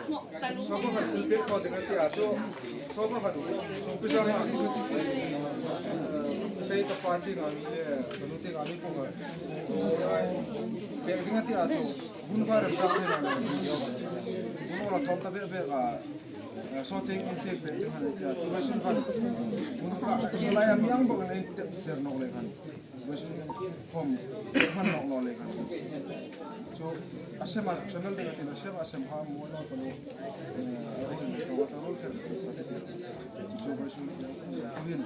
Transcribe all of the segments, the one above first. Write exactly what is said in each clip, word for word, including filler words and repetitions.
Sofa khat thil pek thaw ding a ti a chu, sofa khat sungpi zanga, pei ka pa ti nga mi le, ka nu ti nga mi po khat. Pek ding a ti a chu, hun va rem tak thei naw le. Hun va thawm ta bek bek a, eh, so ting in tik pek ding a ti a chu, vai sun va. Hun va, so lai a mi ang bawk in in tek ter nawk le khan. Western khom hman nawk naw le khan. Chu a sem a, channel ding a tin a sem, a sem ha mawi naw ta lo. Eh, a rin le tawng a ta lo kher. Chu Western hin,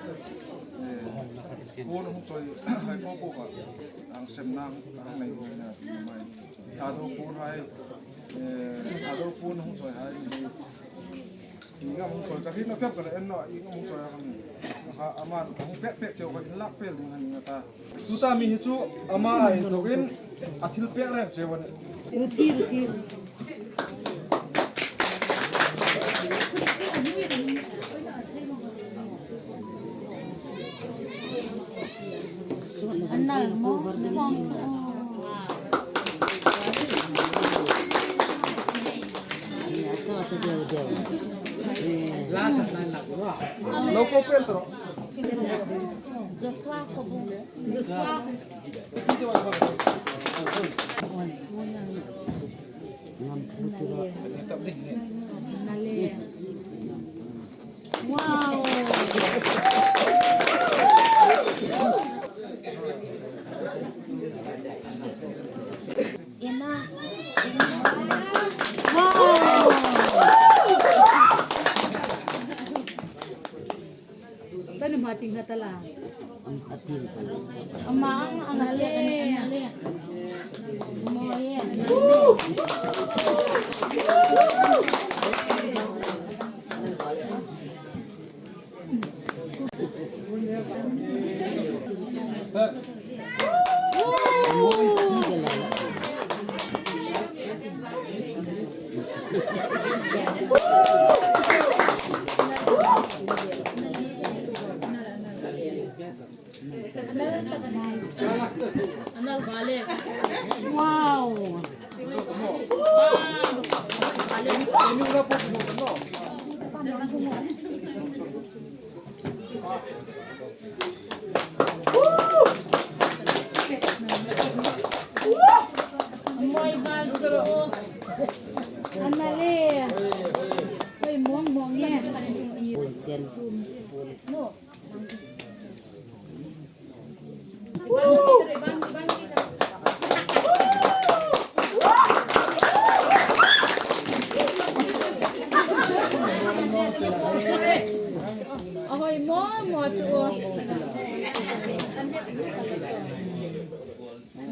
eh, puon hung chawi hai po po kha. Ang sem nang, ang nei bo na, mai. Thado puon hai, eh, thado puon hung chawi hai. Ieng am hung chawi ka hriet naw kep ka la en naw, ieng am hung chawi a ka hmu. Kha ama hung pek pek cheu kha inlak pel ding a ni ta. Tuta mi hi chu ama a inthawkin a thil pek reng cheu a nih. Ruthi, ruthi. An nal maw? Lo ko pel tro. Joshua ko bu. Joshua. Nale. Wow. Emma. Wow. Kan hma ting kha ta la. Ama ang ang le. Mo ye. Wow. Ana le. Oi, mong mong e. Ahoi mo mo tu.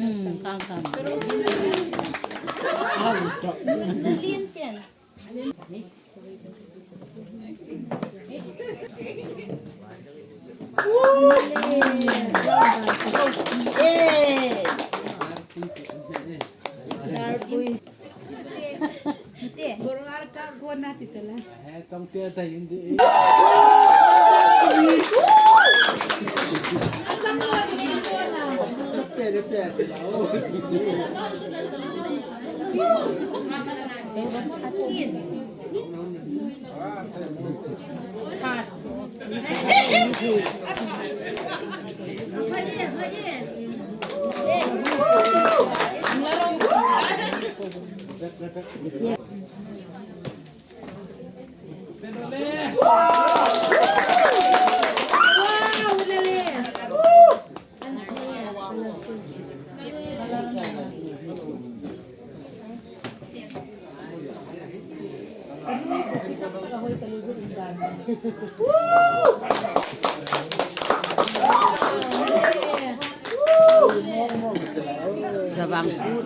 Hmm, kang kang. Lin pen. Chavang put.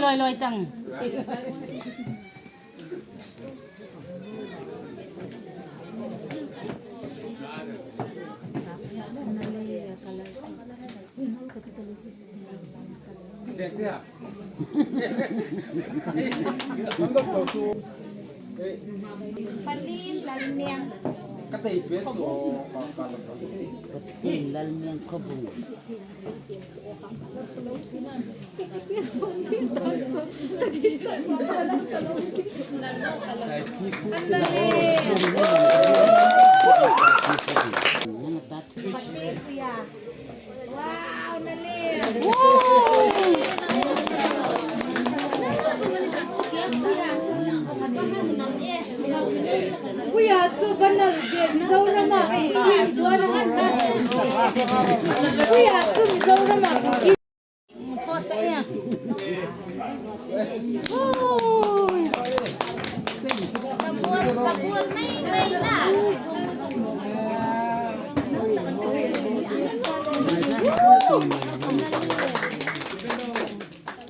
Loi loi tang. Pali Lalmiang. Ka tei pet chu. Pali Lalmiang Khawbung. Wow, na le. Puia chu banner ge Mizoram-a ei hi chuan a han kha. Puia chu Mizoram-a ei hi.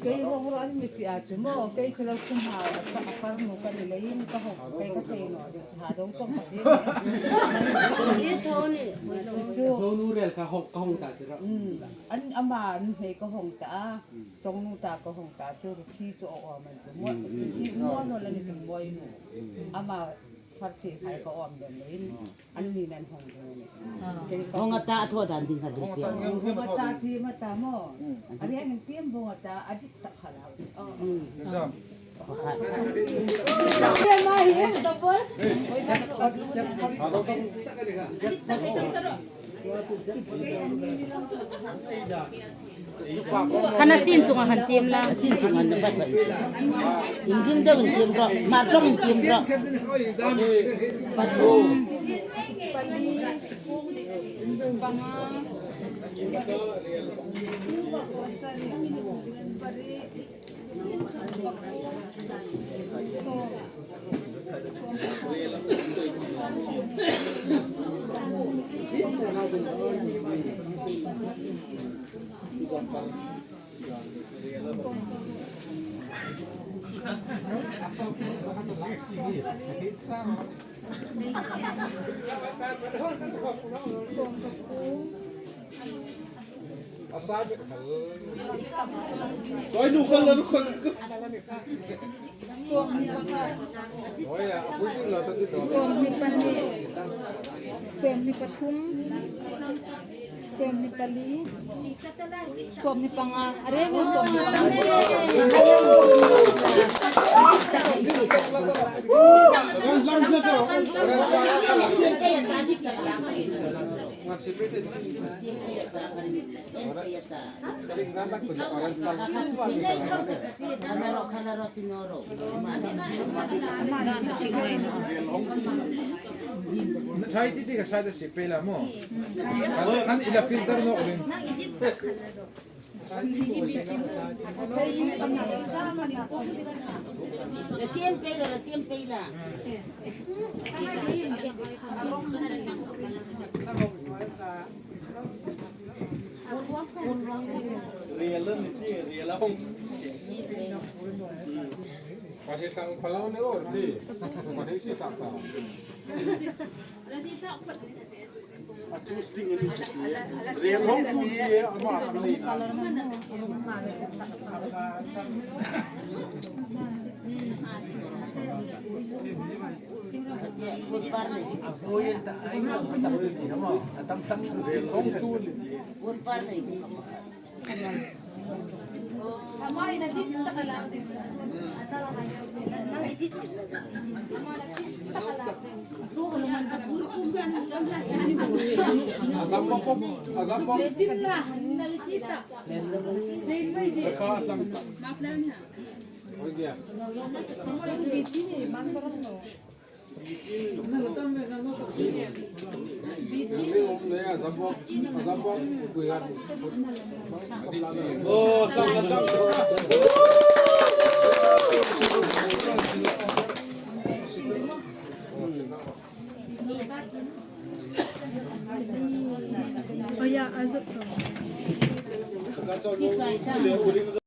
Kei rawng rawng an mi ti a chu maw, kei chu lo khum ha, a fa-, a far nu ka ni leiin ka hawng, kei ka thei naw ding, ha dong tawng ka ti. Chu. Zonu rel ka hawng, ka hawng ta ti rawh. Mm, an ama an hmei ka hawng ta a, chawng nu ta ka hawng ta, chu ru thi chu a awm an chu. Maw, mm, chu thi maw, maw la ni chu maw nu. Ama far ti hai ka awm den leiin. An ni nan hawng ding a ni. Hawng a ta, a thaw dan ding kha ding piang. Hawng a ta ti ma ta maw. A riang in tiam hawng a ta, a dik tak kha la. Mm. Pakhat. Khan a sin chunga khan tiem la. A sin chunga na bat bat. Indin deuh in tiem rawh, mar tlawk in tiem rawh. Pathum. Pali. Panga. Pasari. Pari. Sawm. Sawmhni pakhat. Sawmhni pahni. Sawmhni pathum. Sawmhni pali. Sawmhni panga. A reng sawmhni panga. Try ti ti ka sa da si pe la mo. Kan ila filter no rin. La siam pe la, la siam pe la. Rial ni ti, rial hong. Pasi sang palau ni or ti. Pasi si sang ta. A chu sting ni chu ti. Rial hong tu ti ama pili na. Oh yeah, I was up.